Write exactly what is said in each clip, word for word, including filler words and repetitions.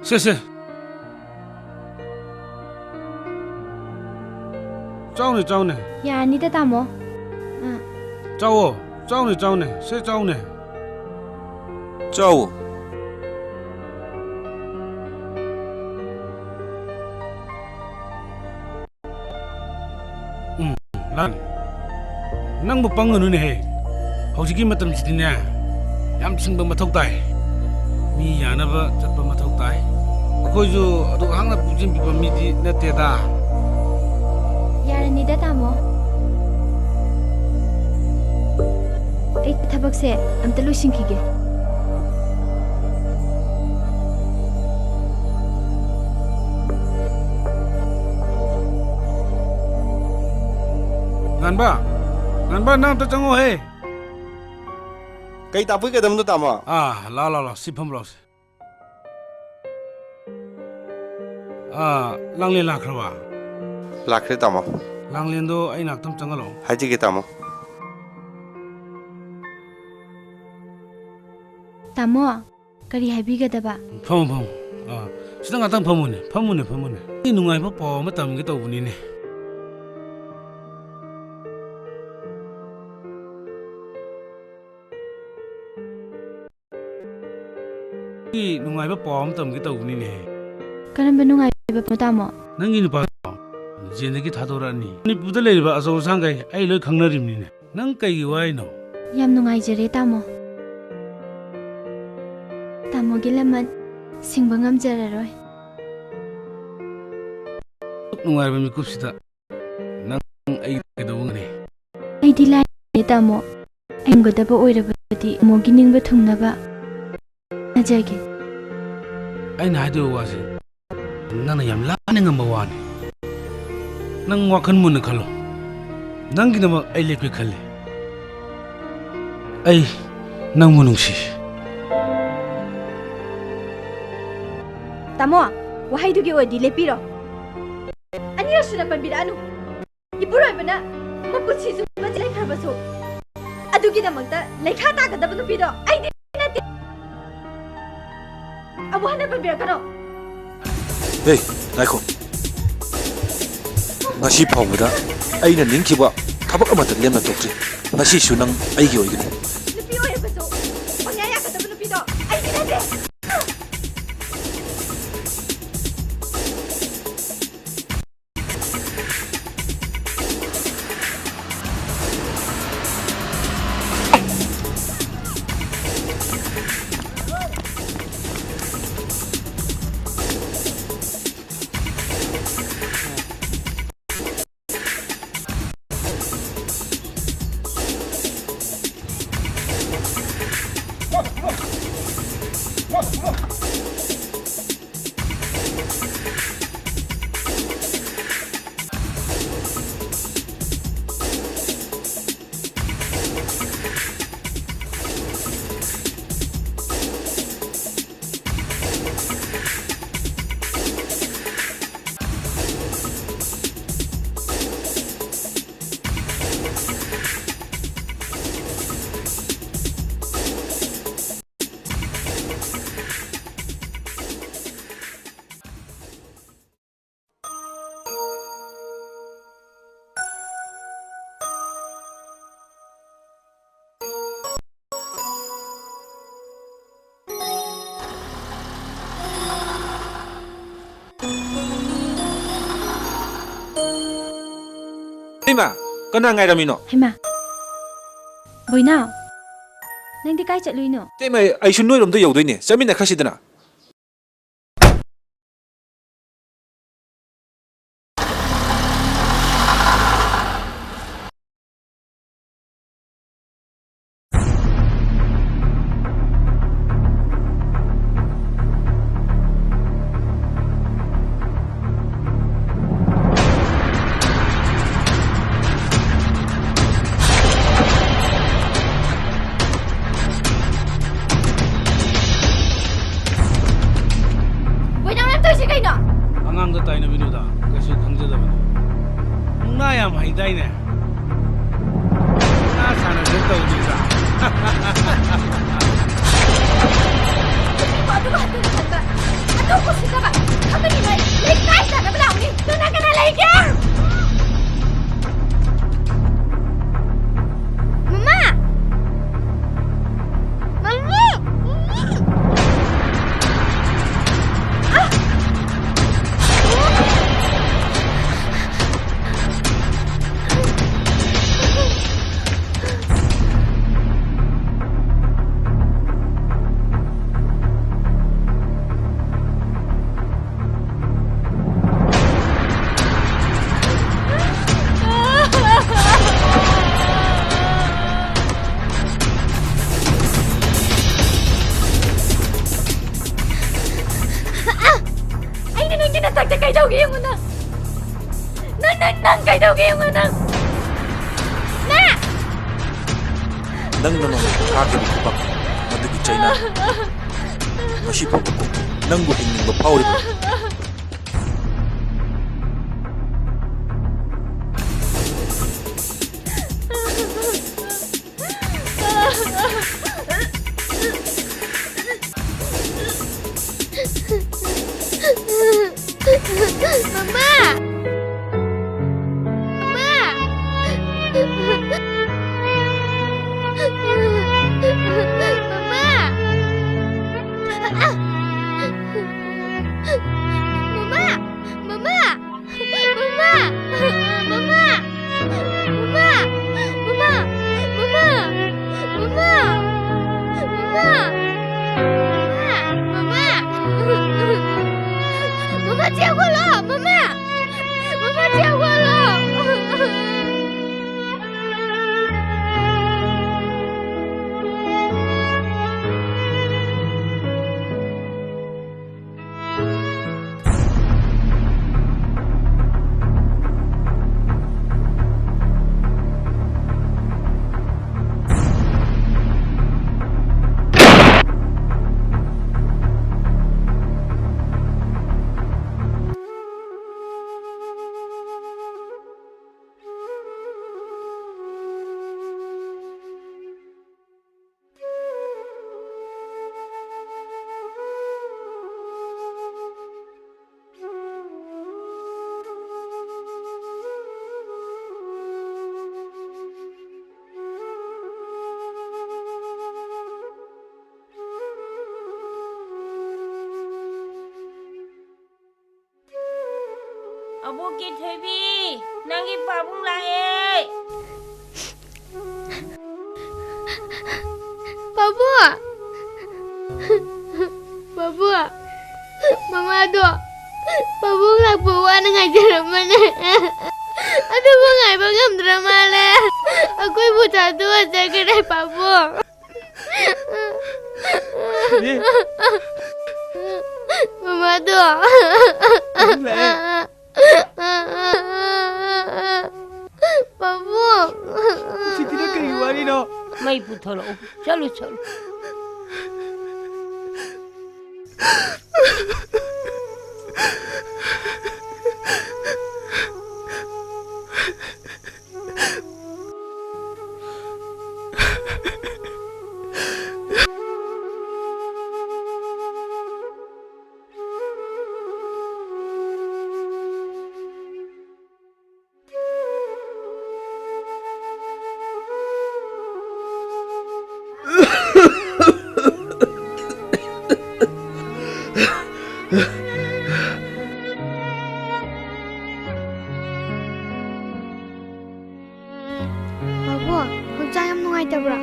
ꯁꯦ, ꯁꯦ꯫ ꯆꯥꯎꯅꯦ, ꯆꯥꯎꯅꯦ꯫ ꯌꯥꯔꯅꯤꯗ, ꯇꯥꯃꯣ꯫ ꯑꯥ꯫ ꯆꯥꯎꯋꯣ, ꯆꯥꯎꯅꯦ, ꯆꯥꯎꯅꯦ, ꯁꯦ ꯆꯥꯎꯅꯦ꯫ ꯆꯥꯎꯋꯣ꯫ ꯎꯝ, ꯂꯥꯟ꯫ ꯅꯪꯕꯨ ꯄꯪꯒꯅꯨꯅꯦꯍꯦ꯫ ꯍꯧꯖꯤꯛꯀꯤ ꯃꯇꯝꯁꯤꯗꯤꯅꯦ, ꯌꯥꯝ ꯁꯤꯡꯕ ꯃꯊꯧ ꯇꯥꯏ꯫ ꯃꯤ ꯌꯥꯅꯕ ꯆꯠꯄ ꯃꯊꯧ ꯇꯥꯏ꯫ ꯑꯩꯈꯣꯏꯁꯨ ꯑꯗꯨ ꯍꯥꯛꯅ ꯄꯨꯟꯁꯤꯟꯕꯤꯕ ꯃꯤꯗꯤ ꯅꯠꯇꯦꯗ꯫ ꯌꯥꯔꯅꯤꯗ, ꯇꯥꯃꯣ꯫ ꯑꯩ ꯊꯕꯛꯁꯦ ꯑꯝꯇ ꯂꯣꯏꯁꯤꯟꯈꯤꯒꯦ꯫ ꯉꯥꯟꯕ, ꯉꯥꯟꯕ, ꯅꯪ ꯑꯝꯇ ꯆꯪꯉꯣꯍꯦ꯫ ꯀꯩ ꯇꯥꯛꯄꯤ ꯀꯩꯗꯧꯅꯣ, ꯇꯥꯃꯣ? ꯑꯥ, ꯂꯥꯎ, ꯂꯥꯎ, ꯂꯥꯎ, ꯁꯤ ꯐꯝ ꯂꯥꯎꯁꯦ꯫ ꯑꯥ, ꯂꯥꯡꯂꯦꯟ ꯂꯥꯛꯈ꯭ꯔꯕ? ꯂꯥꯛꯈ꯭ꯔꯦ, ꯇꯥꯃꯣ꯫ ꯂꯥꯡꯂꯦꯟꯗꯣ ꯑꯩ ꯅꯥꯛꯇ ꯑꯝ ꯆꯪꯍꯜꯂꯛꯑꯣ꯫ ꯍꯥꯏꯖꯒꯦ, ꯇꯥꯃꯣ꯫ ꯇꯥꯃꯣ, ꯀꯔꯤ ꯍꯥꯏꯕꯤꯒꯗꯕ? ꯐꯝꯃꯨ, ꯐꯝꯃꯨ꯫ ꯑꯥ, ꯁꯤꯗ ꯉꯥꯛꯇꯪ ꯐꯝꯃꯨꯅꯦ, ꯐꯝꯃꯨꯅꯦ, ꯐꯝꯃꯨꯅꯦ꯫ ꯑꯩ ꯅꯨꯡꯉꯥꯏꯕ ꯄꯥꯎ ꯑꯃ ꯇꯝꯒꯦ ꯇꯧꯕꯅꯤꯅꯦ꯫ ꯅꯨꯡꯉꯥꯏꯕ ꯄꯥꯎ ꯑꯃ ꯇꯝꯒꯦ ꯇꯧꯕꯅꯤꯅꯦꯍꯦ꯫ ꯀꯔꯝꯕ ꯅꯨꯡꯉꯥꯏꯕ ꯄꯥꯎ, ꯇꯥꯃꯣ? ꯅꯪꯒꯤ ꯅꯨꯄꯥꯗꯣ ꯖꯦꯜꯗꯒꯤ ꯊꯥꯗꯣꯔꯛꯑꯅꯤ꯫ ꯃꯅꯤꯄꯨꯔꯗ ꯂꯩꯔꯤꯕ ꯑꯆꯧ ꯑꯁꯥꯡꯈꯩ ꯑꯩ ꯂꯣꯏ ꯈꯪꯅꯔꯤꯕꯅꯤꯅꯦ꯫ ꯅꯪ ꯀꯩꯒꯤ ꯋꯥꯔꯤꯅꯣ? ꯌꯥꯝ ꯅꯨꯡꯉꯥꯏꯖꯔꯦ, ꯇꯥꯃꯣ꯫ ꯇꯥꯃꯣꯒꯤ ꯂꯃꯟ ꯁꯤꯡꯕ ꯉꯝꯖꯔꯔꯣꯏ꯫ ꯅꯨꯡꯉꯥꯏꯕ ꯃꯤꯀꯨꯞꯁꯤꯗ ꯅꯪ ꯑꯩ ꯀꯩꯗꯧꯕ ꯉꯝꯒꯅꯤ? ꯑꯩꯗꯤ ꯂꯥꯏꯔꯔꯦ, ꯇꯥꯃꯣ꯫ ꯑꯩ ꯉꯝꯒꯗꯕ ꯑꯣꯏꯔꯕꯗꯤ ꯇꯥꯃꯣꯒꯤ ꯅꯤꯡꯕ ꯊꯨꯡꯅꯕ ꯍꯣꯠꯅꯖꯒꯦ꯫ ꯑꯩꯅ ꯍꯥꯏꯗꯣꯏꯕ ꯋꯥꯁꯦ ꯅꯪꯅ ꯌꯥꯝ ꯂꯥꯏꯅ ꯉꯝꯕ ꯋꯥꯅꯤ꯫ ꯅꯪ ꯋꯥꯈꯜ ꯃꯨꯟꯅ ꯈꯜꯂꯣ꯫ ꯅꯪꯒꯤꯗꯃꯛ ꯑꯩ ꯂꯦꯞꯀꯦ ꯈꯜꯂꯤ꯫ ꯑꯩ ꯅꯪꯕꯨ ꯅꯨꯡꯁꯤ꯫ ꯇꯥꯃꯣ, ꯋꯥꯍꯩꯗꯨꯒꯤ ꯑꯣꯏꯔꯗꯤ ꯂꯦꯞꯄꯤꯔꯣ꯫ ꯑꯅꯤꯔꯛ ꯁꯨꯅ ꯄꯟꯕꯤꯔꯛꯑꯅꯨ꯫ ꯏꯄꯨꯔꯣꯏꯕꯅ ꯃꯄꯨꯟꯁꯤ ꯆꯨꯞꯄ ꯂꯩꯈ꯭ꯔꯕꯁꯨ ꯑꯗꯨꯒꯤꯗꯃꯛꯇ ꯂꯩꯈꯥ ꯇꯥꯒꯗꯕ ꯅꯨꯄꯤꯗꯣ ꯑꯩꯗꯤ ꯅꯠꯇꯦ꯫ ꯑꯃꯨꯛ ꯍꯟꯅ ꯄꯟꯕꯤꯔꯛꯀꯅꯣ꯫ ꯍꯦ, ꯉꯥꯏꯈꯣ꯫ ꯉꯁꯤ ꯐꯥꯎꯕꯗ ꯑꯩꯅ ꯅꯤꯡꯈꯤꯕ ꯊꯕꯛ ꯑꯃꯠꯇ ꯂꯦꯝꯅ ꯇꯣꯛꯇ꯭ꯔꯤ꯫ ꯉꯁꯤꯁꯨ ꯅꯪ ꯑꯩꯒꯤ ꯑꯣꯏꯒꯅꯤ꯫ ꯅꯨꯄꯤ ꯑꯣꯏꯔꯕꯁꯨ ꯄꯪꯌꯥ ꯌꯥꯒꯗꯕ ꯅꯨꯄꯤꯗꯣ ꯑꯩꯒꯤ ꯅꯠꯇꯦ꯫ ꯏꯃꯥ, ꯀꯅꯥ ꯉꯥꯏꯔꯝꯃꯤꯅꯣ? ꯍꯩꯃꯥ, ꯕꯣꯏꯅꯥꯎ, ꯅꯪꯗꯤ ꯀꯥꯏ ꯆꯠꯂꯨꯏꯅꯣ? ꯏꯇꯩꯃ, ꯑꯩꯁꯨ ꯅꯣꯏꯔꯣꯝꯗ ꯌꯧꯗꯣꯏꯅꯦ, ꯆꯠꯃꯤꯟꯅꯈ꯭ꯔꯁꯤꯗꯅ꯫ ꯕꯣꯏꯅꯥꯎ, ꯅꯪ ꯇꯧꯔꯤꯁꯦ ꯀꯩꯅꯣ? ꯑꯉꯥꯡꯗ ꯇꯥꯏꯅꯕꯤꯅꯨꯗ, ꯀꯩꯁꯨ ꯈꯪꯖꯗꯕꯅꯤ꯫ ꯃꯨꯛꯅꯥ ꯌꯥꯝ ꯍꯩꯗꯥꯏꯅꯦ? ꯃꯨꯛꯅꯥ ꯁꯥꯟꯅꯁꯦ ꯇꯧꯗ꯭ꯔꯤꯕ꯭ꯔꯥ? ꯑꯗꯨꯒ ꯍꯟꯗꯛ ꯌꯦꯡꯉꯨ ꯅꯪ꯫ ꯅꯪ, ꯅꯪ, ꯅꯪ ꯀꯩꯗꯧꯒꯦ ꯌꯦꯡꯉꯨ ꯅꯪ꯫ ꯅꯪ! ꯅꯪꯅ ꯅꯣꯡꯃ ꯊꯥꯈꯤꯕ ꯈꯨꯄꯥꯛ ꯑꯗꯨꯒꯤ ꯆꯩꯅꯥ ꯉꯁꯤ ꯐꯥꯎꯕ ꯀꯣꯛꯇꯦ꯫ ꯅꯪꯕꯨ ꯍꯤꯡꯅꯤꯡꯕ ꯐꯥꯎꯔꯤꯕ꯭ꯔꯥ? ꯃꯃꯥ! ꯃꯃꯥ! ꯃꯃꯥ! ꯃꯃꯥ! ꯃꯃꯥ! ꯃꯃꯥ! ꯃꯃꯥ! ꯃꯃꯥ! ꯃꯃꯥ! ꯆꯦ ꯍꯧꯒꯠꯂꯣ! ꯃꯃꯥ! ꯃꯃꯥ, ꯆꯦ ꯍꯧꯒꯠꯂꯣ! ꯑꯕꯣꯛꯀꯤ ꯊꯣꯏꯕꯤ, ꯅꯪꯒꯤ ꯄꯥꯕꯨꯡ ꯂꯥꯛꯑꯦ꯫ ꯄꯥꯕꯨꯡ! ꯄꯥꯕꯨꯡ! ꯃꯃꯥꯗꯣ ꯄꯥꯕꯨꯡ ꯂꯥꯛꯄ ꯋꯥꯅ ꯉꯥꯏꯖꯔꯝꯕꯅꯦ꯫ ꯑꯗꯨꯕꯨ ꯉꯥꯏꯕ ꯉꯝꯗ꯭ꯔ ꯃꯥꯜꯂꯦ꯫ ꯑꯩꯈꯣꯏꯕꯨ ꯊꯥꯗꯣꯛꯑ ꯆꯠꯈ꯭ꯔꯦ, ꯄꯥꯕꯨꯡ꯫ ꯃꯃꯥꯗꯣ ꯈꯤꯇꯪ ꯂꯥꯛꯑꯦ꯫ ꯄꯥꯕꯨꯡ! ꯍꯧꯖꯤꯛꯀꯤꯗꯣ ꯀꯔꯤ ꯋꯥꯔꯤꯅꯣ? ꯃꯩ ꯄꯨꯊꯣꯔꯛꯎ꯫ ꯆꯠꯂꯨ, ꯆꯠꯂꯨ꯫ ꯕꯥꯕꯨ, ꯍꯛꯆꯥꯡ ꯌꯥꯝ ꯅꯨꯡꯉꯥꯏꯇꯕ꯭ꯔꯣ?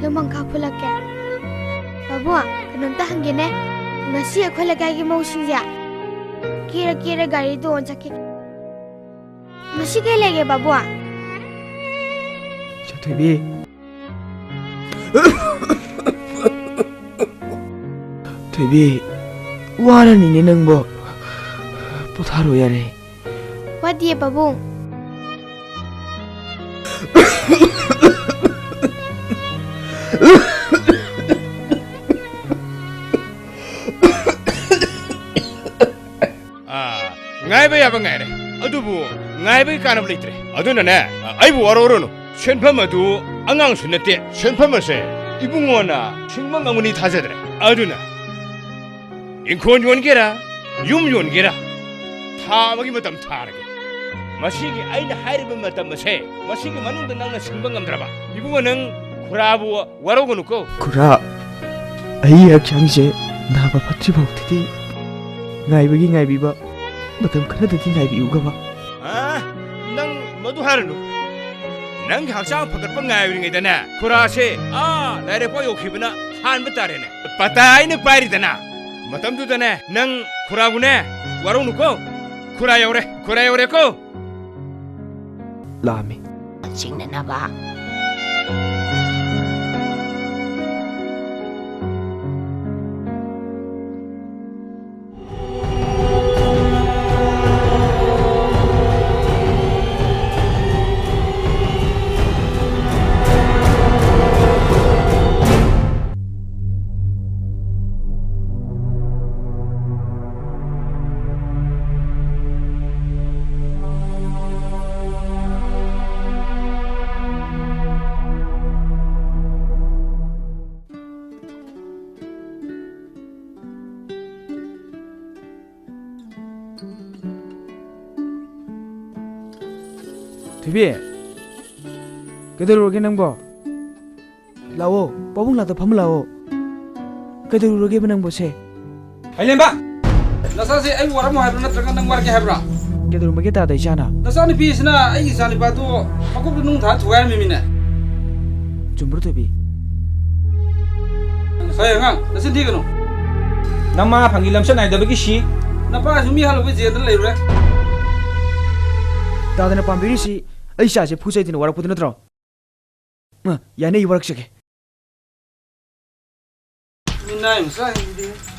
ꯂꯨꯃꯥꯡꯈꯥ ꯐꯨꯜꯂꯛꯀꯦ꯫ ꯕꯥꯕꯨ, ꯀꯩꯅꯣꯝꯇ ꯍꯪꯒꯦꯅꯦ꯫ ꯉꯁꯤ ꯑꯩꯈꯣꯏ ꯂꯩꯀꯥꯏꯒꯤ ꯃꯧꯁꯤꯡꯁꯦ ꯀꯦꯔ ꯀꯦꯔ ꯒꯥꯔꯤ ꯇꯣꯡꯉ ꯆꯠꯈꯤ꯫ ꯃꯁꯤ ꯀꯩ ꯂꯩꯒꯦ, ꯕꯥꯕꯨ? ꯏꯆꯥꯊꯣꯏꯕꯤ꯫ ꯊꯣꯏꯕꯤ, ꯋꯥꯔꯅꯤꯅꯦ ꯅꯪꯕꯣ꯫ ꯄꯣꯊꯥꯔꯣ ꯌꯥꯔꯦ꯫ ꯋꯥꯗꯤꯌꯦ, ꯄꯥꯕꯨꯡ꯫ ꯑꯥ, ꯉꯥꯏꯕ ꯌꯥꯕ ꯉꯥꯏꯔꯦ꯫ ꯑꯗꯨꯕꯨ ꯉꯥꯏꯕꯒꯤ ꯀꯥꯟꯅꯕ ꯂꯩꯇ꯭ꯔꯦ꯫ ꯑꯗꯨꯅꯅꯦ, ꯑꯩꯕꯨ ꯋꯥꯔꯧꯔꯨꯅꯨ꯫ ꯁꯦꯟꯐꯝ ꯑꯗꯨ ꯑꯉꯥꯡꯁꯨ ꯅꯠꯇꯦ꯫ ꯁꯦꯟꯐꯝ ꯑꯁꯦ ꯏꯕꯨꯡꯉꯣꯅ ꯁꯤꯡꯕ ꯉꯝꯒꯅꯤ ꯊꯥꯖꯗ꯭ꯔꯦ꯫ ꯑꯗꯨꯅ ꯏꯪꯈꯣꯜ ꯌꯣꯟꯒꯦꯔꯥ, ꯌꯨꯝ ꯌꯣꯟꯒꯦꯔꯥ, ꯊꯥ ꯑꯃꯒꯤ ꯃꯇꯝ ꯊꯥꯔꯒꯦ꯫ ꯃꯁꯤꯒꯤ ꯑꯩꯅ ꯍꯥꯏꯔꯤꯕ ꯃꯇꯝ ꯑꯁꯦ, ꯃꯁꯤꯒꯤ ꯃꯅꯨꯡꯗ ꯅꯪꯅ ꯁꯤꯡꯕ ꯉꯝꯗ꯭ꯔꯕ, ꯏꯕꯨꯡꯉꯣ, ꯅꯪ ꯈꯨꯔꯥꯕꯨ ꯋꯥꯔꯧꯒꯅꯨꯀꯣ꯫ ꯈꯨꯔꯥ, ꯑꯩꯒꯤ ꯍꯛꯆꯥꯡꯁꯦ ꯅꯥꯕ ꯐꯠꯇ꯭ꯔꯤ ꯐꯥꯎꯗꯗꯤ ꯉꯥꯏꯕꯒꯤ ꯉꯥꯏꯕꯤꯕ, ꯃꯇꯝ ꯈꯔꯗꯗꯤ ꯉꯥꯏꯕꯤꯌꯨꯒꯕ꯫ ꯑꯥ, ꯅꯪ ꯃꯗꯨ ꯍꯥꯏꯔꯅꯨ꯫ ꯅꯪꯒꯤ ꯍꯛꯆꯥꯡ ꯐꯒꯠꯄ ꯉꯥꯏꯔꯤꯉꯩꯗꯅꯦ, ꯈꯨꯔꯥꯁꯦ, ꯑꯥ, ꯂꯥꯏꯔꯦꯞꯄ ꯌꯧꯈꯤꯕꯅ ꯍꯥꯟꯕ ꯇꯥꯔꯦꯅꯦ꯫ ꯄꯇꯥ ꯑꯩꯅ ꯄꯥꯏꯔꯤꯗꯅ꯫ ꯃꯇꯝꯗꯨꯗꯅꯦ, ꯅꯪ ꯈꯨꯔꯥꯕꯨꯅꯦ, ꯋꯥꯔꯧꯅꯨꯀꯣ꯫ ꯈꯨꯔꯥ ꯌꯧꯔꯦ, ꯈꯨꯔꯥ ꯌꯧꯔꯦꯀꯣ꯫ ꯂꯥꯛꯑꯝꯃꯤ꯫ ꯆꯤꯡꯅꯅꯕ꯫ ꯄꯤ, ꯀꯩꯗꯧꯔꯨꯔꯒꯦ ꯅꯪꯕꯣ? ꯂꯥꯛꯑꯣ, ꯄꯥꯕꯨꯡ ꯂꯥꯛꯇ ꯐꯝꯃ ꯂꯥꯛꯑꯣ꯫ ꯀꯩꯗꯧꯔꯨꯔꯒꯦꯕ ꯅꯪꯕꯣ ꯁꯦ? ꯍꯩꯂꯦꯝꯕ! ꯅꯆꯥꯁꯦ ꯑꯩ ꯋꯥꯔꯝꯃꯣ ꯍꯥꯏꯕ꯭ꯔꯥ ꯅꯠꯇ꯭ꯔꯒ ꯅꯪ ꯋꯥꯔꯛꯀꯦ ꯍꯥꯏꯕ꯭ꯔꯥ? ꯀꯩꯗꯧꯔꯝꯃꯒꯦ ꯇꯥꯗ ꯏꯆꯥꯅ? ꯅꯆꯥꯅꯨꯄꯤꯁꯤꯅ ꯑꯩꯒꯤ ꯏꯆꯥꯅꯨꯄꯥꯗꯨ ꯃꯀꯣꯛꯇ ꯅꯨꯡ ꯊꯥ ꯊꯨꯒꯥꯏꯔꯝꯃꯤꯃꯤꯅꯦ꯫ ꯆꯨꯝꯕ꯭ꯔꯣ ꯊꯣꯏꯕꯤ? ꯍꯩ ꯑꯉꯥꯡ, ꯅꯆꯤꯟ ꯊꯤꯒꯅꯨ꯫ ꯅꯃꯥ ꯐꯪꯉꯤ ꯂꯝꯆꯠ ꯅꯥꯏꯗꯕꯒꯤ ꯁꯤ꯫ ꯅꯄꯥꯁꯨ ꯃꯤ ꯍꯥꯠꯂꯨꯕꯩ ꯖꯦꯜꯗ ꯂꯩꯔꯨꯔꯦ꯫ ꯇꯥꯗꯅ ꯄꯥꯝꯕꯤꯔꯤꯁꯤ ꯑꯩ ꯏꯆꯥꯁꯦ ꯐꯨ ꯆꯩꯗꯅ ꯋꯥꯔꯛꯄꯗꯨ ꯅꯠꯇ꯭ꯔꯣ? ꯑ, ꯌꯥꯅꯤ, ꯑꯩ ꯋꯥꯔꯛꯆꯒꯦ꯫ ꯃꯤꯅꯥꯏ ꯃꯆꯥꯁꯤꯡꯁꯤꯗꯤ꯫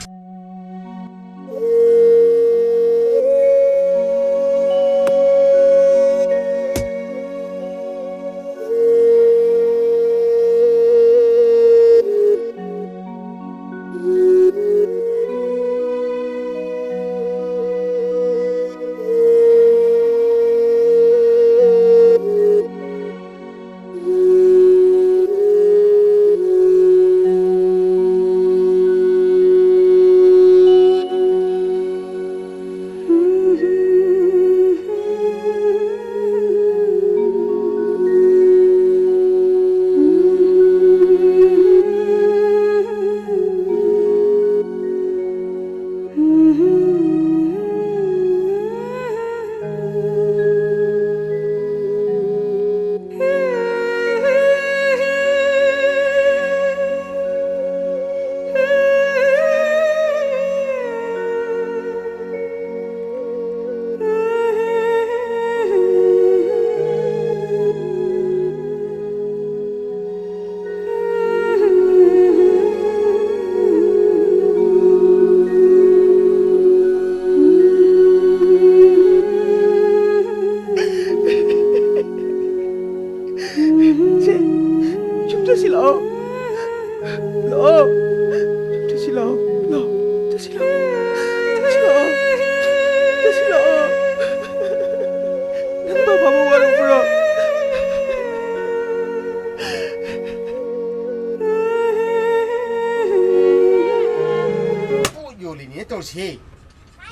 ꯁꯦ, ꯌꯨꯝꯗ ꯁꯤ ꯂꯥꯛꯑꯣ꯫ ꯂꯥꯛꯑꯣ꯫ ꯌꯨꯝꯗ ꯁꯤ ꯂꯥꯛꯑꯣ꯫ ꯂꯥꯛꯑꯣ꯫ ꯌꯨꯝꯗ ꯁꯤ ꯂꯥꯛꯑꯣ꯫ ꯌꯨꯝꯗ ꯁꯤ ꯂꯥꯛꯑꯣ꯫ ꯌꯨꯝꯗ ꯁꯤ ꯂꯥꯛꯑꯣ꯫ ꯅꯪ ꯃꯃꯥ ꯋꯥꯔꯧꯕ꯭ꯔꯣ? ꯄꯣꯠ ꯌꯣꯜꯂꯤꯅꯦ ꯇꯧꯔꯤꯁꯦ꯫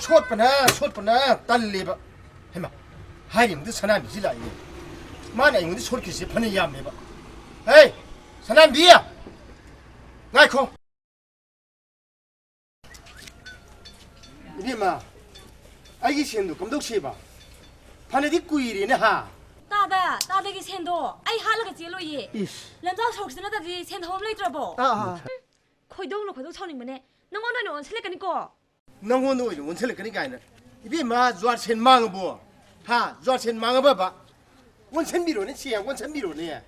ꯁꯣꯠꯄꯅ, ꯁꯣꯠꯄꯅ ꯇꯜꯂꯦꯕ꯫ ꯍꯩꯃꯥ, ꯍꯥꯏꯔꯤꯕꯗꯨ ꯁꯅꯥꯃꯤꯁꯤ ꯂꯥꯛꯏꯅꯦ꯫ ꯃꯥꯅ ꯑꯩꯉꯣꯟꯗ ꯁꯣꯠꯈꯤꯁꯦ ꯐꯅ ꯌꯥꯝꯃꯦꯕ꯫ ꯍꯦ, ꯁꯅꯥꯝꯕꯤ! ꯉꯥꯏꯈꯣ꯫ ꯏꯕꯦꯝꯃ, ꯑꯩꯒꯤ ꯁꯦꯟꯗꯣ ꯀꯝꯗꯧꯁꯦꯕ? ꯐꯅꯗꯤ ꯀꯨꯏꯔꯦꯅꯦ, ꯍꯥ? ꯇꯥꯗ, ꯇꯥꯗꯒꯤ ꯁꯦꯟꯗꯣ ꯑꯩ ꯍꯥꯠꯂꯒ ꯆꯦꯜꯂꯣꯏꯌꯦ꯫ ꯏꯁ꯫ ꯂꯝꯖꯥꯎ ꯁꯣꯔꯣꯛꯁꯤ ꯅꯠꯇꯗꯤ ꯁꯦꯟ ꯊꯧꯐꯝ ꯂꯩꯇ꯭ꯔꯕꯣ? ꯑꯥ, ꯑꯥ꯫ ꯈꯣꯏꯗꯧꯅ ꯈꯣꯏꯗꯧ ꯁꯥꯎꯅꯤꯡꯕꯅꯦ꯫ ꯅꯪꯉꯣꯟꯗ ꯑꯣꯏꯅ ꯑꯣꯟꯁꯤꯜꯂꯛꯀꯅꯤꯀꯣ꯫ ꯅꯪꯉꯣꯟꯗ ꯑꯣꯏꯅ ꯑꯣꯟꯁꯤꯜꯂꯛꯀꯅꯤ ꯀꯥꯏꯅ꯫ ꯏꯕꯦꯝꯃ, ꯖ꯭ꯋꯥꯔ ꯁꯦꯟ ꯃꯥꯡꯉꯕꯣ? ꯍꯥ? ꯖ꯭ꯋꯥꯔ ꯁꯦꯟ ꯃꯥꯡꯉꯕꯕ? ꯑꯣꯟꯁꯟꯕꯤꯔꯣꯅꯦ, ꯁꯦ, ꯑꯣꯟꯁꯟꯕꯤꯔꯣꯅꯦ꯫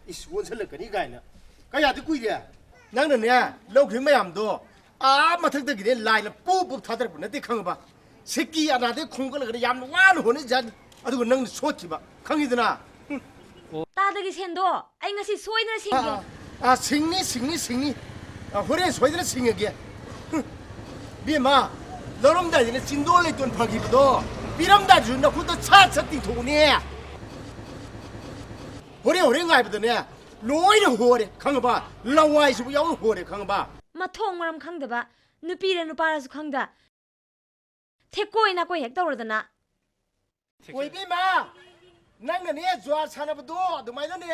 ꯏꯁ, ꯑꯣꯟꯁꯜꯂꯛꯀꯅꯤ ꯀꯥꯏꯅ꯫ ꯀꯌꯥꯗꯤ ꯀꯨꯏꯔꯦ? ꯅꯪꯅꯅꯦ, ꯂꯧꯈ꯭ꯔꯤꯕ ꯃꯌꯥꯝꯗꯣ ꯑꯥ ꯃꯊꯛꯇꯒꯤꯅꯦ ꯂꯥꯏꯅ ꯄꯨꯞ ꯄꯨꯞ ꯊꯥꯗꯔꯛꯄ ꯅꯠꯇꯦ, ꯈꯪꯉꯕ? ꯁꯤꯀꯤ ꯑꯅꯥꯗꯩ ꯈꯣꯝꯒꯠꯂꯒꯅꯦ ꯌꯥꯝꯅ ꯋꯥꯅ ꯍꯣꯠꯅꯖꯥꯠꯅꯤ꯫ ꯑꯗꯨꯒ ꯅꯪꯅ ꯁꯣꯠꯈꯤꯕ, ꯈꯪꯉꯤꯗꯅ? ꯍꯨꯝ꯫ ꯇꯥꯗꯒꯤ ꯁꯦꯟꯗꯣ ꯑꯩ ꯉꯁꯤ ꯁꯣꯏꯗꯅ ꯁꯤꯡꯒꯦ꯫ ꯑꯥ, ꯑꯥ, ꯁꯤꯡꯅꯤ, ꯁꯤꯡꯅꯤ, ꯁꯤꯡꯅꯤ꯫ ꯑꯥ, ꯍꯣꯔꯦꯟ ꯁꯣꯏꯗꯅ ꯁꯤꯡꯉꯒꯦ꯫ ꯍꯨꯝ꯫ ꯕꯦꯝꯃ, ꯂꯧꯔꯝꯗꯥꯏꯗꯅꯦ ꯆꯤꯟꯗꯣꯟ ꯂꯩꯇꯣꯟ ꯐꯈꯤꯕꯗꯣ, ꯄꯤꯔꯝꯗꯥꯏꯗꯁꯨ ꯅꯈꯨꯠꯇ ꯁꯠ ꯁꯠ ꯇꯤꯡꯊꯣꯛꯎꯅꯦ꯫ ꯍꯣꯔꯦꯟ, ꯍꯣꯔꯦꯟ ꯉꯥꯏꯕꯗꯅꯦ, ꯂꯣꯏꯅ ꯍꯣꯔꯦ, ꯈꯪꯉꯕ? ꯂꯋꯥꯏꯁꯤꯕꯨ ꯌꯥꯎꯅ ꯍꯣꯔꯦ, ꯈꯪꯉꯕ? ꯃꯊꯣꯡ ꯃꯔꯝ ꯈꯪꯗꯕ, ꯅꯨꯄꯤꯔ ꯅꯨꯄꯥꯔꯁꯨ ꯈꯪꯗ, ꯊꯦꯛꯀꯣꯏ ꯅꯥꯀꯣꯏ ꯍꯦꯛ ꯇꯧꯔꯗꯅ꯫ ꯑꯣꯏ ꯏꯕꯦꯝꯃ, ꯅꯪꯅꯅꯦ ꯖꯨꯋꯥꯔ ꯁꯥꯟꯅꯕꯗꯣ ꯑꯗꯨꯃꯥꯏꯅꯅꯦ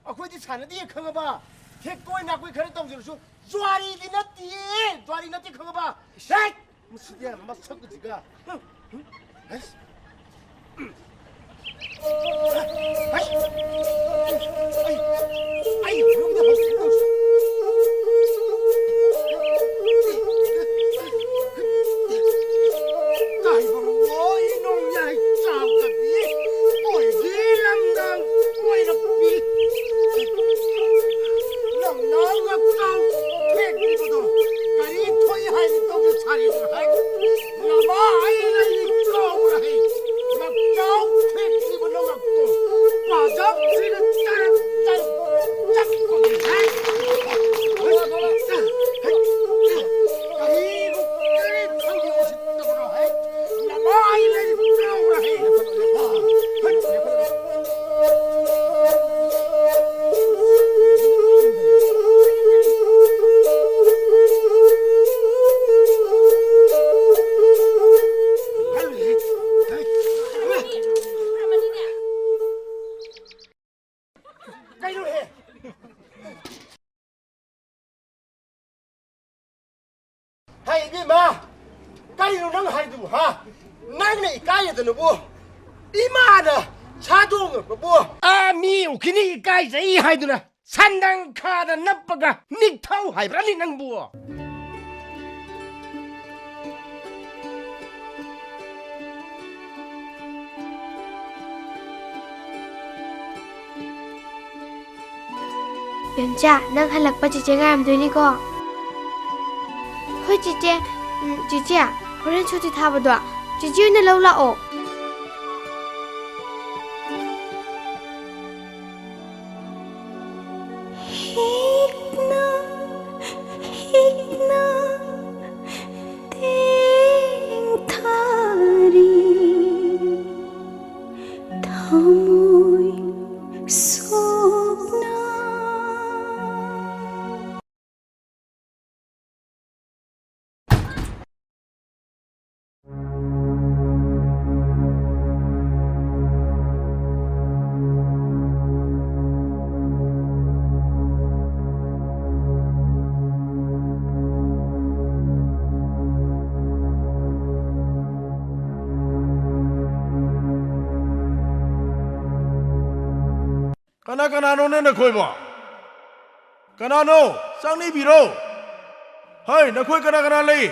ꯑꯩꯈꯣꯏꯗꯤ ꯁꯥꯟꯅꯗꯦ, ꯈꯪꯉꯕ? ꯊꯦꯛꯀꯣꯏ ꯅꯥꯀꯣꯏ ꯈꯔ ꯇꯧꯖꯔꯁꯨ ꯖꯨꯋꯥꯔꯤꯗꯤ ꯅꯠꯇꯤꯌꯦ, ꯖꯨꯋꯥꯔꯤ ꯅꯠꯇꯦ, ꯈꯪꯉꯕ? ꯍꯦꯛ! ꯃꯁꯤꯗꯤ ꯃꯁꯛ ꯑꯁꯤꯒ꯫ ꯍꯩꯁ! ꯍꯩꯁ! ꯑꯩ, ꯑꯩ, ꯑꯩ ꯍꯧꯖꯤꯛ ꯍꯧꯖꯤꯛ ꯇꯥꯏꯕꯪ ꯂꯣꯏ ꯅꯣꯡꯌꯥꯏ ꯆꯥꯎꯗꯕꯤ ꯑꯣꯏꯒꯤ ꯂꯝꯗꯥꯡ ꯑꯣꯏꯔꯛꯄꯤ꯫ ꯅꯪꯅ ꯉꯛꯆꯥꯎ ꯊꯦꯛꯂꯤꯕꯗꯣ ꯀꯔꯤ ꯊꯣꯛꯏ ꯍꯥꯏꯅ ꯇꯧꯕ ꯁꯥꯔꯤꯕ ꯍꯥꯏ? ꯅꯃꯥ ꯑꯩ ꯂꯩꯔꯤ ꯀꯥꯎꯔꯍꯩ ꯉꯛꯆꯥꯎ ꯊꯦꯛꯂꯤꯕ ꯅꯉꯛꯇꯣ ꯄꯥꯖꯥꯝ ꯁꯤꯅ ꯇꯔꯛ ꯇꯔꯛ ꯍꯩ ꯏꯕꯦꯝꯃ, ꯀꯔꯤꯅꯣ ꯅꯪ ꯍꯥꯏꯗꯨꯕꯨ, ꯍꯥ? ꯅꯪꯅ ꯏꯀꯥꯏꯔꯗꯅꯕꯨ ꯏꯃꯥꯅ ꯁꯥ ꯇꯣꯡꯉꯛꯄꯕꯨ, ꯑꯥ, ꯃꯤ ꯎꯈꯤꯅꯤ ꯏꯀꯥꯏꯖꯩ ꯍꯥꯏꯗꯨꯅ ꯁꯟꯗꯪ ꯈꯥꯗ ꯅꯞꯄꯒ ꯅꯤꯛꯊꯧ ꯍꯥꯏꯕ꯭ꯔꯥꯅꯤ ꯅꯪꯕꯨ? ꯏꯕꯦꯝꯆꯥ, ꯅꯪ ꯍꯜꯂꯛꯄ ꯆꯤꯆꯦ ꯉꯥꯏꯔꯝꯗꯣꯏꯅꯤꯀꯣ꯫ ꯍꯣꯏ ꯆꯤꯆꯦ꯫ ꯎꯝ, ꯆꯤꯆꯦ, ꯍꯣꯔꯦꯟ ꯁꯨꯇꯤ ꯊꯥꯕꯗꯣ ꯆꯤꯆꯦ ꯑꯣꯏꯅ ꯂꯧ ꯂꯥꯛꯑꯣ꯫ ꯍꯤꯛꯅ, ꯍꯤꯛꯅ ꯇꯦꯡꯊꯔꯤ꯫ ꯊꯃꯣꯏ ꯁꯣꯛꯅ꯫ ꯀꯅꯥ ꯀꯅꯥꯅꯣꯅꯦ ꯅꯈꯣꯏꯕꯣ? ꯀꯅꯥꯅꯣ? ꯆꯪꯅꯤꯕꯤꯔꯣ꯫ ꯍꯣꯏ, ꯅꯈꯣꯏ ꯀꯅꯥ ꯀꯅꯥ ꯂꯩ?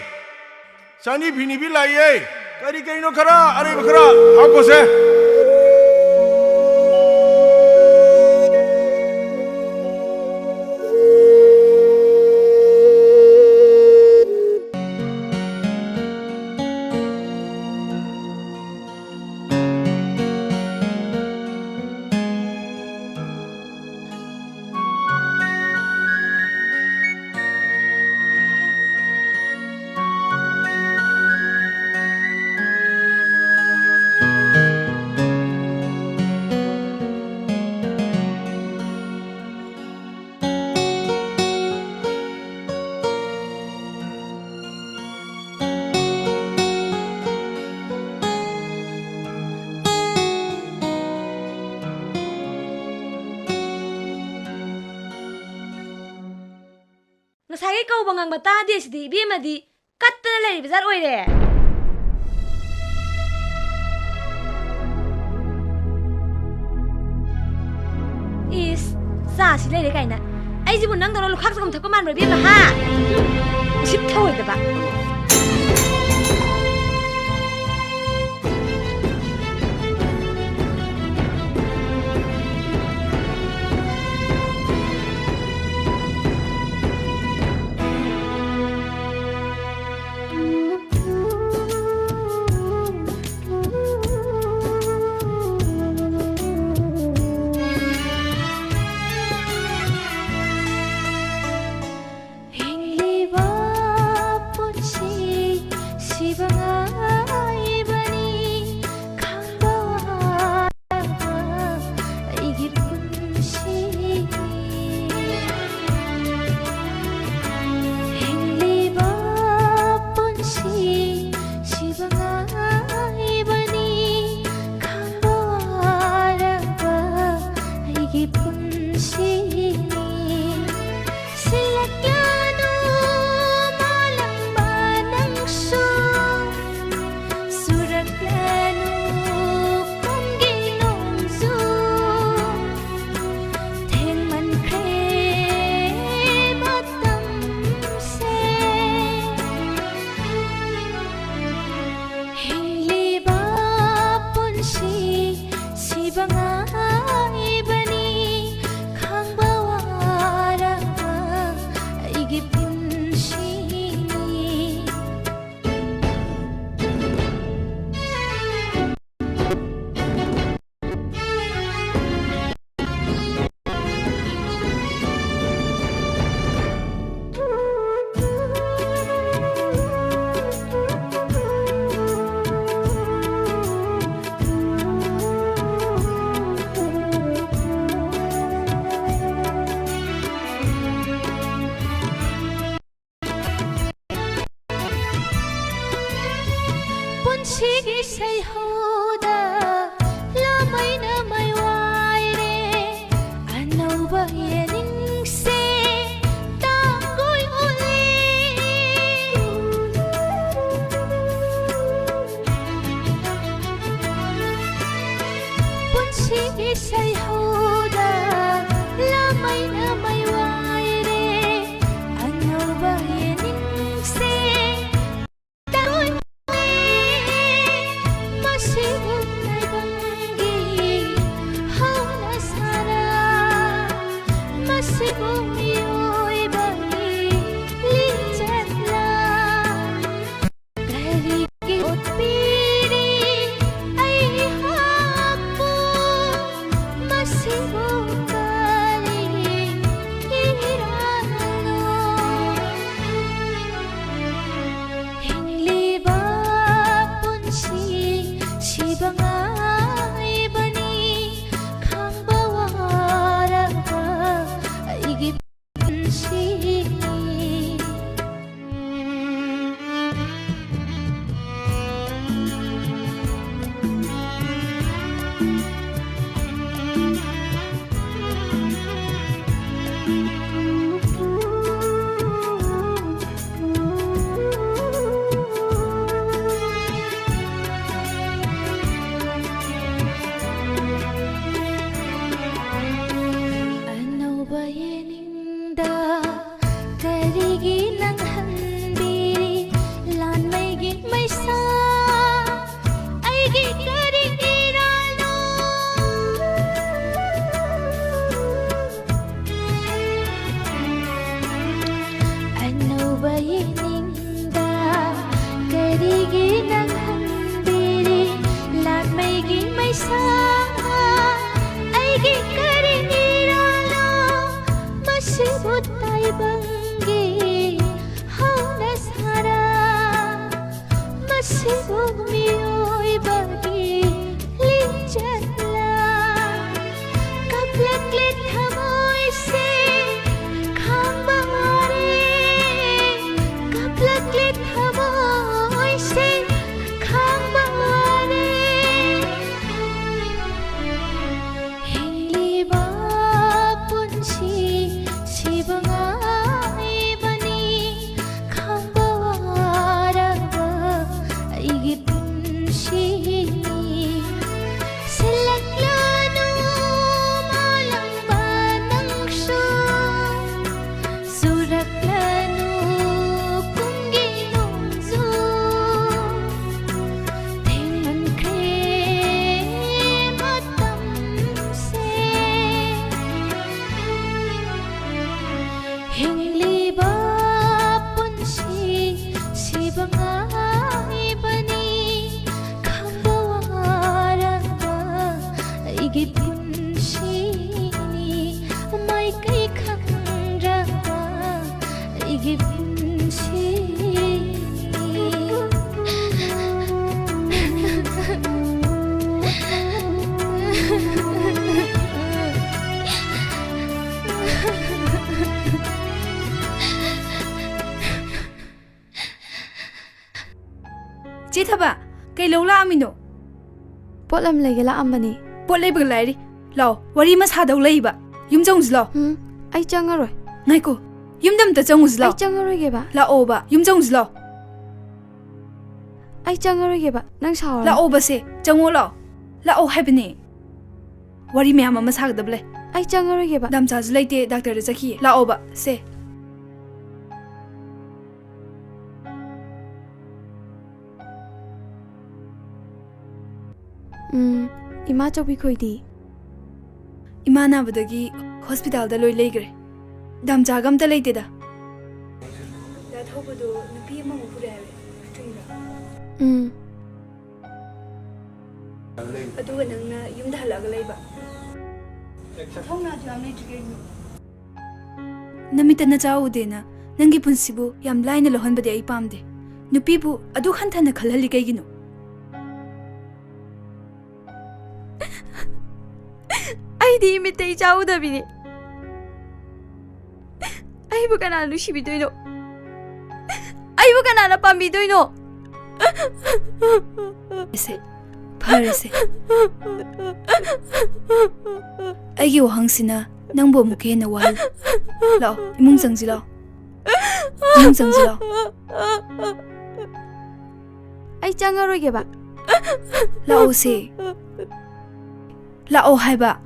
ꯆꯪꯅꯤ ꯐꯤꯅꯤꯕꯤ ꯂꯥꯛꯏꯌꯦ꯫ ꯀꯔꯤ ꯀꯔꯤꯅꯣ ꯈꯔ ꯑꯔꯩꯕ ꯈꯔ ꯍꯥꯞꯈꯣꯁꯦ꯫ ꯉꯁꯥꯏꯒꯤ ꯀꯧꯕ ꯉꯥꯡꯕ ꯇꯥꯗꯦ ꯁꯤꯗꯤ, ꯏꯕꯦꯝꯃꯗꯤ ꯀꯠꯇꯅ ꯂꯩꯔꯤꯕ ꯖꯥꯠ ꯑꯣꯏꯔꯦ꯫ ꯏꯁ, ꯆꯥꯁꯤ ꯂꯩꯔꯦ ꯀꯥꯏꯅ꯫ ꯑꯩꯁꯤꯕꯨ ꯅꯪꯗꯧꯅ ꯂꯨꯈꯥꯛ ꯆꯒꯨꯝ ꯊꯛꯄ ꯃꯥꯟꯕ꯭ꯔꯣ, ꯏꯕꯦꯝꯃ, ꯍꯥ? ꯎꯁꯤꯠ ꯊꯑꯣꯏꯗꯕ꯫ ꯍꯤꯡꯂꯤꯕ ꯄꯨꯟꯁꯤ ꯁꯤꯕ ꯉꯥꯏꯕꯅꯤ, ꯈꯥꯡꯕ ꯋꯥꯔꯕ ꯑꯩꯒꯤ ꯄꯨꯟꯁꯤꯅꯤ꯫ ꯍꯤꯡꯂꯤꯕ ꯄꯨꯟꯁꯤ ꯁꯤꯕ ꯉꯥꯏꯕꯅꯤ, ꯈꯥꯡꯕ ꯋꯥꯔꯕ ꯑꯩꯒꯤ ꯄꯨꯟꯁꯤꯅꯤ꯫ ꯁꯤꯜꯂꯛꯂꯅꯨ ꯃꯥꯂꯪꯕ ꯅꯪꯁꯨ, ꯆꯨꯔꯛꯂꯅꯨ ꯀꯨꯝꯒꯤ ꯅꯣꯡꯖꯨ, ꯊꯦꯡꯃꯟꯈ꯭ꯔꯦ ꯃꯇꯝꯁꯦ꯫ ꯍꯤꯡꯂꯤꯕ ꯄꯨꯟꯁꯤ ꯁꯤꯕ ꯉꯥꯏꯕꯅꯤ, ꯈꯥꯡꯕ ꯋꯥꯔꯕ ꯑꯩꯒꯤ ꯄꯨꯟꯁꯤꯅꯤ꯫ ꯄꯨꯟꯁꯤꯒꯤ ꯁꯩꯍꯧꯗ ꯂꯥꯃꯩꯅ ꯃꯩ ꯋꯥꯏꯔꯦ꯫ ꯑꯅꯧꯕ ꯌꯦꯅꯤꯡꯁꯦ ꯇꯥꯡꯒꯣꯏ ꯃꯤꯑꯣꯏꯕꯒꯤ ꯂꯤꯆꯠꯂ? ꯀꯔꯤꯒꯤ ꯑꯣꯠꯄꯤꯔꯤ ꯑꯩꯍꯥꯛꯄꯨ? ꯃꯁꯤꯕꯨ ꯀꯔꯤ ꯏꯔꯥꯡꯅꯣ? ꯍꯤꯡꯂꯤꯕ ꯄꯨꯟꯁꯤ ꯁꯤꯕ ꯉꯥꯏꯕꯅꯤ, ꯈꯥꯡꯕ ꯋꯥꯔꯕ ꯑꯩꯒꯤ ꯄꯨꯟꯁꯤꯅꯤ꯫ ꯑꯅꯧꯕ ꯌꯦꯅꯤꯡꯗ ꯀꯔꯤꯒꯤ ꯅꯪꯍꯟꯕꯤꯔꯤ ꯂꯥꯟꯃꯩꯒꯤ ꯃꯩꯁꯥ? ꯑꯩꯒꯤ ꯀꯔꯤ ꯏꯔꯥꯜꯅꯣ? ꯑꯅꯧꯕ ꯌꯦꯅꯤꯡꯗ ꯀꯔꯤꯒꯤ ꯅꯪꯍꯟꯕꯤꯔꯤ ꯂꯥꯟꯃꯩꯒꯤ ꯃꯩꯁꯥ? ꯑꯩꯒꯤ ꯀꯔꯤ ꯏꯔꯥꯜꯅꯣ? ꯃꯁꯤꯕꯨ ꯇꯥꯏꯕꯪꯒꯤ ꯍꯧꯅ ꯁꯥꯔ, ꯃꯁꯤꯕꯨ ꯃꯤꯑꯣꯏꯕꯒꯤ ꯂꯤꯆꯠꯂ? ꯀꯞꯂꯛꯂꯦ ꯊꯃꯣꯏꯁꯦ ꯈꯥꯡꯕ ꯋꯥꯔꯦ, ꯀꯞꯂꯛꯂꯦ ꯊꯃꯣꯏꯁꯦ ꯈꯥꯡꯕ ꯋꯥꯔꯦ꯫ ꯍꯤꯡꯂꯤꯕ ꯄꯨꯟꯁꯤ ꯁꯤꯕ ꯉꯥꯏꯕꯅꯤ, ꯈꯥꯡꯕ ꯋꯥꯔꯕ ꯑꯩꯒꯤ ꯄꯨꯟꯁꯤ꯫ ꯍꯤꯡꯂꯤꯕ ꯄꯨꯟꯁꯤ ꯁꯤꯕ ꯉꯥꯏꯕꯅꯤ꯫ ꯈꯪꯕ ꯋꯥꯔꯕ ꯑꯩꯒꯤ ꯄꯨꯟꯁꯤꯅꯤ꯫ ꯃꯥꯏꯀꯩ ꯈꯪꯗ꯭ꯔꯕ ꯑꯩꯒꯤ ꯄꯨꯟꯁꯤꯅꯤ꯫ ꯆꯦ ꯊꯕ, ꯀꯩ ꯂꯧ ꯂꯥꯛꯑꯝꯃꯤꯅꯣ? ꯄꯣꯠ ꯑꯃ ꯂꯩꯒꯦ ꯂꯥꯛꯑꯝꯕꯅꯤ꯫ ꯄꯣꯠ ꯂꯩꯕꯒ ꯂꯥꯏꯔꯤ꯫ ꯂꯥꯛꯑꯣ, ꯋꯥꯔꯤ ꯑꯃ ꯁꯥꯗꯧ ꯂꯩꯕ꯫ ꯌꯨꯝ ꯆꯪꯉꯨꯁꯤ ꯂꯥꯛꯑꯣ꯫ ꯎꯝ, ꯑꯩ ꯆꯪꯉꯔꯣꯏ꯫ ꯉꯥꯏꯈꯣ, ꯌꯨꯝꯗ ꯑꯝꯇ ꯆꯪꯉꯨꯁꯤ ꯑꯩ ꯂꯥꯛꯑꯣ꯫ ꯆꯪꯉꯔꯣꯏꯒꯦꯕ꯫ ꯂꯥꯛꯑꯣꯕ, ꯌꯨꯝ ꯆꯪꯉꯨꯁꯤ ꯂꯥꯛꯑꯣ꯫ ꯑꯩ ꯆꯪꯉꯔꯣꯏꯒꯦꯕ, ꯅꯪ ꯁꯥꯎꯔꯅꯨ꯫ ꯂꯥꯛꯑꯣꯕꯁꯦ, ꯆꯪꯉꯣ ꯂꯥꯛꯑꯣ꯫ ꯂꯥꯛꯑꯣ ꯍꯥꯏꯕꯅꯦ꯫ ꯋꯥꯔꯤ ꯃꯌꯥꯝ ꯑꯃ ꯁꯥꯒꯗꯕ ꯂꯩ꯫ ꯑꯩ ꯆꯪꯉꯔꯣꯏꯒꯦꯕ꯫ ꯗꯥꯝꯆꯥꯁꯨ ꯂꯩꯇꯦ, ꯗꯥꯛꯇꯔꯗ ꯆꯠꯈꯤꯌꯦ꯫ ꯂꯥꯛꯑꯣꯕ ꯁꯦ꯫ ꯎꯝ, ꯏꯃꯥ ꯆꯧꯕꯤ ꯈꯣꯏꯗꯤ? ꯏꯃꯥ ꯅꯥꯕꯗꯒꯤ ꯍꯣꯁꯄꯤꯇꯥꯜꯗ ꯂꯣꯏ ꯂꯩꯈ꯭ꯔꯦ꯫ ꯗꯥꯝꯆꯥꯒ ꯑꯝꯇ ꯂꯩꯇꯦꯗ꯫ ꯗꯥ ꯊꯧꯕꯗꯣ ꯅꯨꯄꯤ ꯑꯃꯃꯨꯛ ꯄꯨꯔꯛꯑꯦ ꯍꯥꯏꯕ ꯇ꯭ꯔꯤꯡꯗ꯫ ꯎꯝ꯫ ꯑꯗꯨꯒ ꯅꯪꯅ ꯌꯨꯝꯗ ꯍꯜꯂꯛꯑꯒ ꯂꯩꯕ꯫ ꯊꯧꯅꯥꯁꯨ ꯌꯥꯝ ꯂꯩꯇ꯭ꯔꯤ ꯀꯩꯅꯣ꯫ ꯅꯃꯤꯠꯇ ꯅꯆꯥ ꯎꯗꯦꯅ ꯅꯪꯒꯤ ꯄꯨꯟꯁꯤꯕꯨ ꯌꯥꯝ ꯂꯥꯏꯅ ꯂꯧꯍꯟꯕꯗꯤ ꯑꯩ ꯄꯥꯝꯗꯦ꯫ ꯅꯨꯄꯤꯕꯨ ꯑꯗꯨꯛ ꯍꯟꯊꯅ ꯈꯜꯍꯜꯂꯤ ꯀꯩꯒꯤꯅꯣ? ꯑꯩꯗꯤ ꯏꯃꯤꯠꯇ ꯏꯆꯥ ꯎꯗꯕꯤꯅꯤ꯫ ꯑꯩꯕꯨ ꯀꯅꯥꯅ ꯅꯨꯡꯁꯤꯕꯤꯗꯣꯏꯅꯣ? ꯑꯩꯕꯨ ꯀꯅꯥꯅ ꯄꯥꯝꯕꯤꯗꯣꯏꯅꯣ? ꯐꯔꯦꯁꯦ, ꯐꯔꯦꯁꯦ꯫ ꯑꯩꯒꯤ ꯋꯥꯍꯪꯁꯤꯅ ꯅꯪꯕꯨ ꯑꯃꯨꯛꯀ ꯍꯦꯟꯅ ꯋꯥꯍꯜꯂꯦ꯫ ꯂꯥꯛꯑꯣ, ꯏꯃꯨꯡ ꯆꯪꯁꯤ ꯂꯥꯛꯑꯣ꯫ ꯏꯃꯨꯡ ꯆꯪꯁꯤ ꯂꯥꯛꯑꯣ꯫ ꯑꯩ ꯆꯪꯉꯔꯣꯏꯒꯦꯕ꯫ ꯂꯥꯛꯑꯣꯁꯦ꯫ ꯂꯥꯛꯑꯣ ꯍꯥꯏꯕ꯫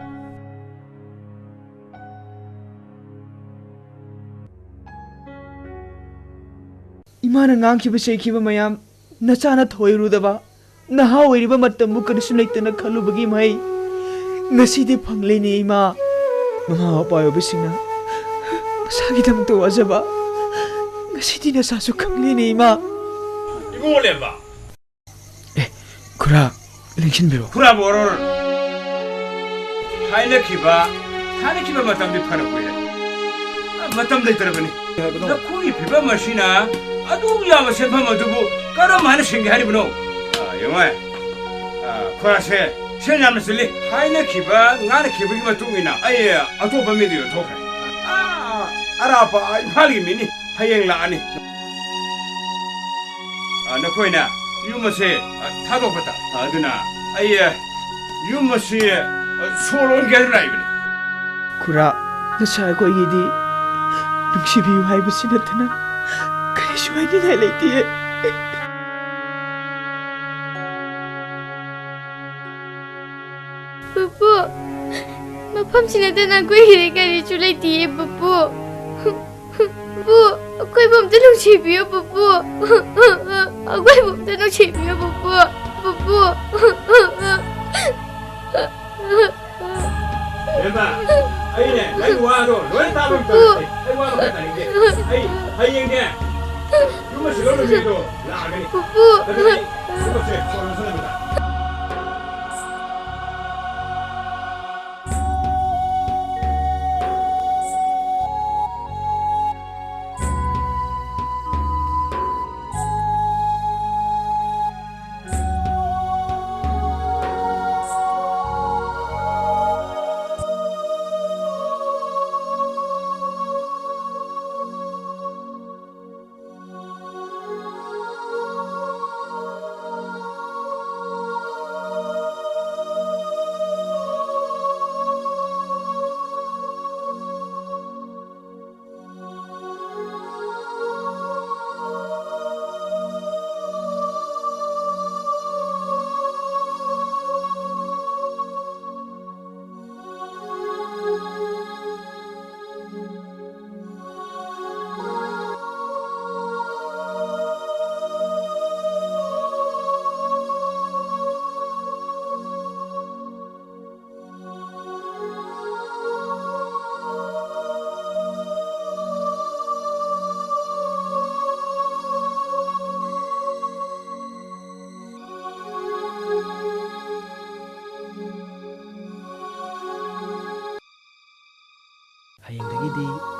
ꯏꯃꯥꯅ ꯉꯥꯡꯈꯤꯕ ꯆꯩꯈꯤꯕ ꯃꯌꯥꯝ ꯅꯆꯥꯅ ꯊꯣꯏꯔꯨꯗꯕ, ꯅꯍꯥ ꯑꯣꯏꯔꯤꯕ ꯃꯇꯝꯕꯨ ꯀꯔꯤꯁꯨ ꯂꯩꯇꯅ ꯈꯜꯂꯨꯕꯒꯤ ꯃꯍꯩ ꯉꯁꯤꯗꯤ ꯐꯪꯂꯦꯅꯦ ꯏꯃꯥ꯫ ꯃꯃꯥ ꯃꯄꯥ ꯑꯣꯏꯕꯁꯤꯡꯅ ꯅꯁꯥꯒꯤꯗꯃꯛꯇ ꯋꯥꯖꯕ꯫ ꯉꯁꯤꯗꯤ ꯅꯁꯥꯁꯨ ꯈꯪꯂꯦꯅꯦ, ꯏꯃꯥ꯫ ꯏꯕꯨꯡꯉꯣ ꯂꯦꯝꯕ꯫ ꯑꯦ, ꯈꯨꯔꯥ, ꯂꯦꯡꯁꯤꯟꯕꯤꯔꯣ꯫ ꯈꯨꯔꯥꯕꯨ ꯑꯣꯔꯣꯔꯣ꯫ ꯊꯥꯏꯅꯈꯤꯕ, ꯊꯥꯏꯅꯈꯤꯕ ꯃꯇꯝꯗꯤ ꯐꯅ ꯀꯨꯏꯔꯦ꯫ ꯃꯇꯝ ꯂꯩꯇ꯭ꯔꯕꯅꯤ꯫ ꯅꯈꯣꯏꯒꯤ ꯐꯤꯕꯝ ꯑꯁꯤꯅ ꯑꯗꯨ ꯌꯥꯕ ꯁꯦꯟꯐꯝ ꯑꯗꯨꯕꯨ ꯀꯔꯝ ꯍꯥꯏꯅ ꯁꯤꯡꯒꯦ ꯍꯥꯏꯔꯤꯕꯅꯣ? ꯑ, ꯌꯦꯡꯉꯣ꯫ ꯑ, ꯈꯨꯔꯥꯁꯦ ꯁꯦꯟ ꯌꯥꯝꯅ ꯆꯤꯜꯂꯤ꯫ ꯍꯥꯏꯅꯈꯤꯕ, ꯉꯥꯅꯈꯤꯕꯒꯤ ꯃꯇꯨꯡ ꯏꯟꯅ ꯑꯩ ꯑꯇꯣꯞꯄ ꯃꯤꯗ ꯌꯣꯟꯊꯣꯛꯈ꯭ꯔꯦ꯫ ꯑ, ꯑꯔꯥꯞꯄ ꯏꯝꯐꯥꯜꯒꯤ ꯃꯤꯅꯤ꯫ ꯍꯌꯦꯡ ꯂꯥꯛꯑꯅꯤ꯫ ꯑ, ꯅꯈꯣꯏꯅ ꯌꯨꯝ ꯑꯁꯦ, ꯑ, ꯊꯥꯗꯣꯛꯄ ꯇꯥ-, ꯑ, ꯑꯗꯨꯅ ꯑꯩ, ꯑ, ꯌꯨꯝ ꯑꯁꯤ, ꯑ, ꯁꯣꯔ ꯍꯣꯟꯒꯦ ꯍꯥꯏꯗꯨꯅ ꯂꯥꯛꯏꯕꯅꯤ꯫ ꯈꯨꯔꯥ, ꯅꯁꯥ ꯑꯩꯈꯣꯏꯒꯤꯗꯤ ꯅꯨꯡꯁꯤꯕꯤꯌꯨ ꯍꯥꯏꯕꯁꯤ ꯅꯠꯇꯅ ꯀꯔꯤꯁꯨ ꯍꯥꯏꯅꯤꯡꯉꯥꯏ ꯂꯩꯇꯦ꯫ ꯄꯨꯄꯨ, ꯃꯐꯝꯁꯤ ꯅꯠꯇꯅ ꯑꯩꯈꯣꯏꯒꯤꯗꯤ ꯀꯔꯤꯁꯨ ꯂꯩꯇꯤꯌꯦ, ꯄꯨꯄꯨ꯫ ꯄꯨꯄꯨ, ꯑꯩꯈꯣꯏꯕꯨ ꯑꯝꯇ ꯅꯨꯡꯁꯤꯕꯤꯌꯨ, ꯄꯨꯄꯨ꯫ ꯑꯩꯈꯣꯏꯕꯨ ꯑꯝꯇ ꯅꯨꯡꯁꯤꯕꯤꯌꯨ, ꯄꯨꯄꯨ꯫ ꯄꯨꯄꯨ꯫ ꯕꯦꯝꯃ, ꯑꯩꯅꯦ, ꯅꯪ ꯋꯥꯗꯣ ꯂꯣꯏ ꯇꯥꯕ ꯉꯝꯗꯦ꯫ ꯑꯩ ꯋꯥ ꯃꯈꯥ ꯇꯥꯅꯤꯡꯗꯦ꯫ ꯑꯩ ꯍꯌꯦꯡꯅꯦ, ꯌꯨꯝ ꯑꯁꯤ ꯂꯧꯅꯕꯤꯗꯣ ꯂꯥꯛꯑꯒꯅꯤ꯫ ꯄꯨꯄꯨ꯫ ꯑꯗꯨꯗꯤ ꯌꯨꯝ ꯑꯁꯦ ꯁꯣꯔ ꯂꯣꯟꯁꯤꯟꯅꯕꯗ꯫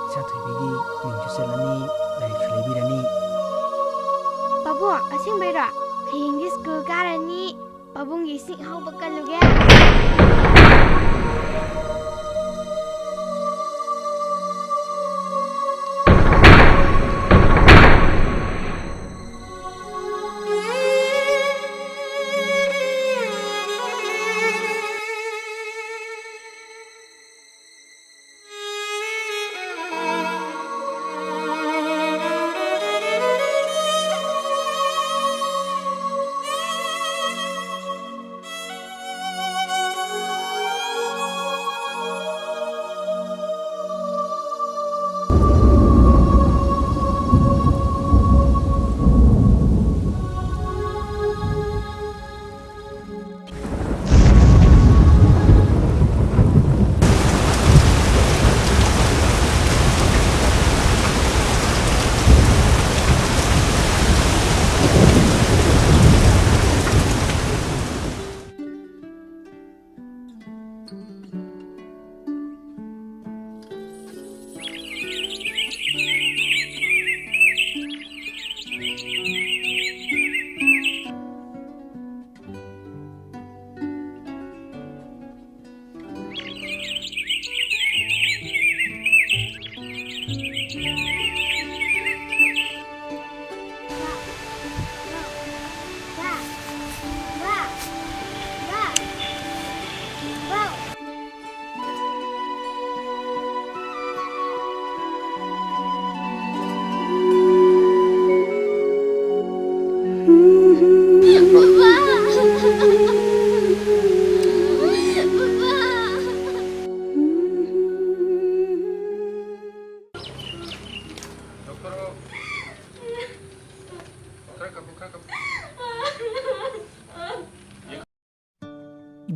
ꯏꯆꯥ ꯊꯣꯏꯕꯤꯒꯤ ꯃꯤꯡꯁꯨ ꯆꯜꯂꯅꯤ, ꯂꯥꯏꯔꯤꯛꯁꯨ ꯂꯩꯕꯤꯔꯅꯤ꯫ ꯄꯥꯕꯨꯡ, ꯑꯁꯦꯡꯕꯩꯔꯣ? ꯍꯌꯦꯡꯗꯤ ꯁ꯭ꯀꯨꯜ ꯀꯥꯔꯅꯤ꯫ ꯄꯥꯕꯨꯡꯒꯤ ꯏꯁꯤꯡ ꯑꯍꯥꯎꯕ ꯀꯜꯂꯨꯒꯦ꯫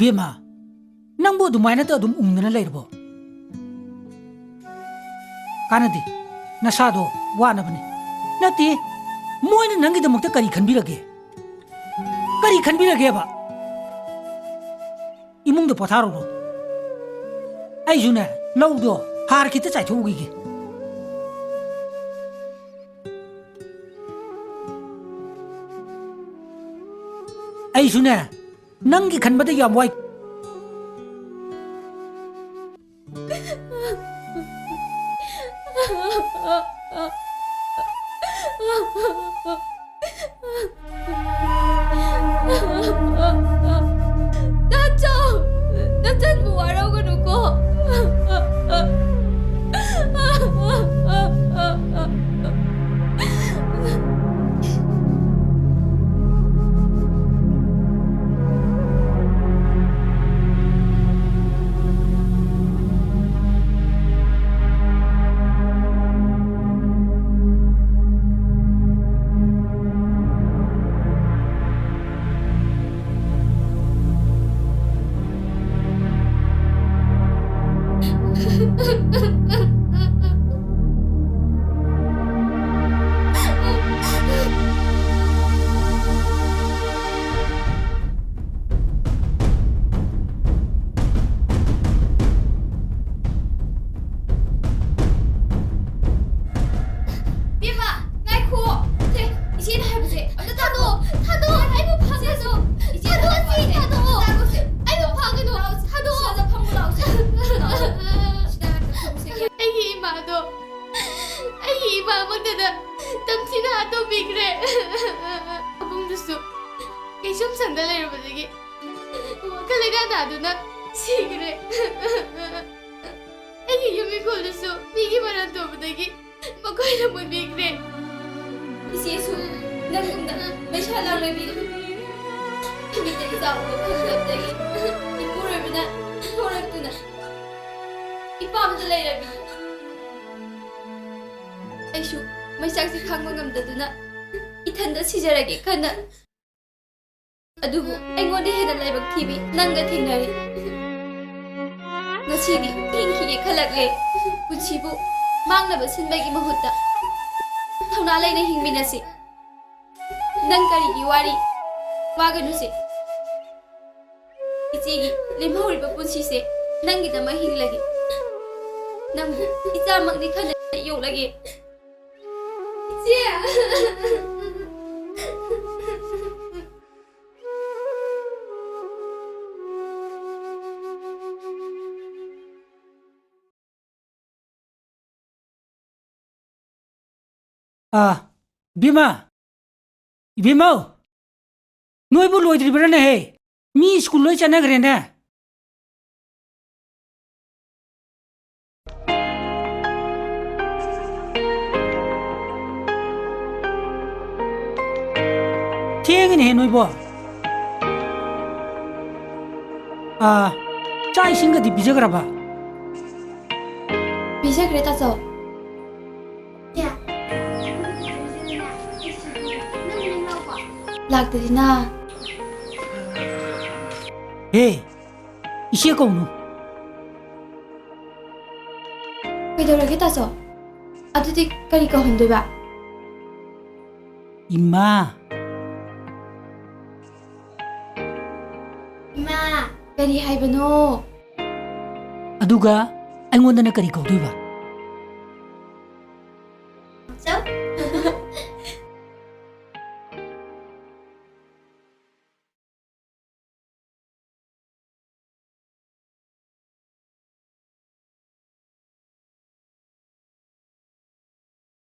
ꯏꯕꯦꯝꯃ, ꯅꯪꯕꯨ ꯑꯗꯨꯃꯥꯏꯅꯇ ꯑꯗꯨꯝ ꯎꯪꯗꯅ ꯂꯩꯔꯕꯣ? ꯀꯥꯟꯅꯗꯦ, ꯅꯁꯥꯗꯣ ꯋꯥꯅꯕꯅꯤ꯫ ꯅꯠꯇꯦ, ꯃꯣꯏꯅ ꯅꯪꯒꯤꯗꯃꯛꯇ ꯀꯔꯤ ꯈꯟꯕꯤꯔꯒꯦ? ꯀꯔꯤ ꯈꯟꯕꯤꯔꯒꯦꯕ? ꯏꯃꯨꯡꯗ ꯄꯣꯊꯥꯔꯨꯔꯣ꯫ ꯑꯩꯁꯨꯅꯦ, ꯂꯧꯗꯣ ꯍꯥꯔ ꯈꯤꯇ ꯆꯥꯏꯊꯣꯛꯎꯈꯤꯒꯦ꯫ ꯑꯩꯁꯨꯅꯦ, ꯅꯪꯒꯤ ꯈꯟꯕꯗ ꯌꯥꯝ ꯋꯥꯏ꯫ ꯅꯆꯧ! ꯅꯆꯟꯕꯨ ꯋꯥꯔꯧꯒꯅꯨꯀꯣ꯫ ꯕꯦꯝꯃ, ꯉꯥꯏꯈꯣ꯫ ꯁꯦ, ꯏꯆꯦꯅ ꯍꯥꯏꯕꯁꯦ ꯑꯝꯇ ꯊꯥꯗꯣꯛꯑꯣ꯫ ꯊꯥꯗꯣꯛꯑꯣ꯫ ꯑꯩꯕꯨ ꯐꯥꯒꯅꯨ꯫ ꯏꯆꯦꯅ ꯊꯥꯗꯣꯛꯑꯣ, ꯁꯤ ꯍꯥꯏꯕꯁꯦ ꯊꯥꯗꯣꯛꯑꯣ꯫ ꯂꯥꯛꯑꯣꯁꯦ꯫ ꯑꯩꯕꯨ ꯐꯥꯒꯅꯨ꯫ ꯂꯥꯛꯑꯣꯁꯦ꯫ ꯊꯥꯗꯣꯛꯑꯣ꯫ ꯁꯤꯗ ꯐꯝꯃꯨ, ꯂꯥꯛꯑꯣꯁꯦ꯫ ꯂꯥꯛꯑꯣꯁꯦ꯫ ꯁꯤꯗ ꯉꯥꯛꯇ ꯐꯝꯃꯨꯁꯦ꯫ ꯑꯩꯒꯤ ꯏꯃꯥꯗꯣ, ꯑꯩꯒꯤ ꯏꯃꯥꯃꯛꯇꯗ ꯇꯝꯊꯤꯅ ꯍꯥꯠꯇꯣꯛꯄꯤꯈ꯭ꯔꯦ꯫ ꯃꯕꯨꯡꯗꯨꯁꯨ ꯀꯩꯁꯨꯝ ꯁꯪꯗ ꯂꯩꯔꯨꯕꯗꯒꯤ ꯋꯥꯈꯜ ꯂꯩꯅꯥ ꯅꯥꯗꯨꯅ ꯁꯤꯈ꯭ꯔꯦ꯫ ꯑꯩꯒꯤ ꯌꯨꯝ ꯏꯪꯈꯣꯜꯗꯨꯁꯨ ꯃꯤꯒꯤ ꯃꯔꯜ ꯇꯧꯕꯗꯒꯤ ꯃꯈꯣꯏꯅ ꯃꯨꯟꯕꯤꯈ꯭ꯔꯦ꯫ ꯏꯆꯦꯁꯨ ꯅꯪꯒꯨꯝꯅ ꯃꯩꯁꯥ ꯂꯥꯡꯂꯕꯤ ꯏꯃꯤꯠꯇ ꯏꯆꯥ ꯎꯕ ꯐꯪꯗꯕꯗꯒꯤ ꯏꯄꯨꯔꯣꯏꯕꯅ ꯊꯣꯔꯛꯇꯨꯅ ꯏꯄꯥꯝꯗ ꯂꯩꯔꯕꯤ꯫ ꯑꯩꯁꯨ ꯃꯩꯆꯥꯛꯁꯤ ꯈꯥꯡꯕ ꯉꯝꯗꯗꯨꯅ ꯏꯊꯟꯗ ꯁꯤꯖꯔꯒꯦ ꯈꯟꯅ ꯑꯗꯨꯕꯨ ꯑꯩꯉꯣꯟꯗ ꯍꯦꯟꯅ ꯂꯥꯏꯕꯛ ꯊꯤꯕꯤ ꯅꯪꯒ ꯊꯦꯡꯅꯔꯦ꯫ ꯉꯁꯤꯗꯤ ꯍꯤꯡꯈꯤꯒꯦ ꯈꯜꯂꯛꯂꯦ꯫ ꯄꯨꯟꯁꯤꯕꯨ ꯃꯥꯡꯅꯕ ꯁꯤꯟꯕꯒꯤ ꯃꯍꯨꯠꯇ ꯊꯧꯅꯥ ꯂꯩꯅ ꯍꯤꯡꯃꯤꯟꯅꯁꯤ꯫ ꯅꯪ ꯀꯔꯤꯒꯤ ꯋꯥꯔꯤ ꯋꯥꯒꯅꯨꯁꯦ꯫ ꯏꯆꯦꯒꯤ ꯂꯦꯝꯍꯧꯔꯤꯕ ꯄꯨꯟꯁꯤꯁꯦ ꯅꯪꯒꯤꯗꯃꯛ ꯍꯤꯡꯂꯒꯦ꯫ ꯅꯪꯕꯨ ꯏꯆꯥꯃꯛꯅꯤ ꯈꯟꯅ ꯌꯣꯛꯂꯒꯦ꯫ ꯏꯆꯦ! ꯑꯥ, ꯏꯕꯦꯝꯃ! ꯏꯕꯦꯝꯃꯧ! ꯅꯣꯏꯕꯨ ꯂꯣꯏꯗ꯭ꯔꯤꯕ꯭ꯔꯥꯅꯦꯍꯦ? ꯃꯤ ꯁ꯭ꯀꯨꯜ ꯂꯣꯏ ꯆꯠꯅꯈ꯭ꯔꯦꯅꯦ꯫ ꯊꯦꯡꯉꯤꯅꯦꯍꯦ ꯅꯣꯏꯕꯣ꯫ ꯑꯥ, ꯆꯥꯛ ꯏꯁꯤꯡꯒꯗꯤ ꯄꯤꯖꯈ꯭ꯔꯕ? ꯄꯤꯖꯈ꯭ꯔꯦ, ꯇꯥꯆꯧ꯫ ꯂꯥꯛꯇꯗꯤꯅ꯫ ꯍꯦ, ꯏꯆꯦ ꯀꯧꯅꯨ꯫ ꯀꯩꯗꯧꯔꯒꯦ, ꯇꯥꯆꯧ? ꯑꯗꯨꯗꯤ ꯀꯔꯤ ꯀꯧꯍꯟꯗꯣꯏꯕ? ꯏꯃꯥ꯫ ꯏꯃꯥ꯫ ꯀꯔꯤ ꯍꯥꯏꯕꯅꯣ? ꯑꯗꯨꯒ ꯑꯩꯉꯣꯟꯗꯅ ꯀꯔꯤ ꯀꯧꯗꯣꯏꯕ? ꯇꯥꯆꯧ꯫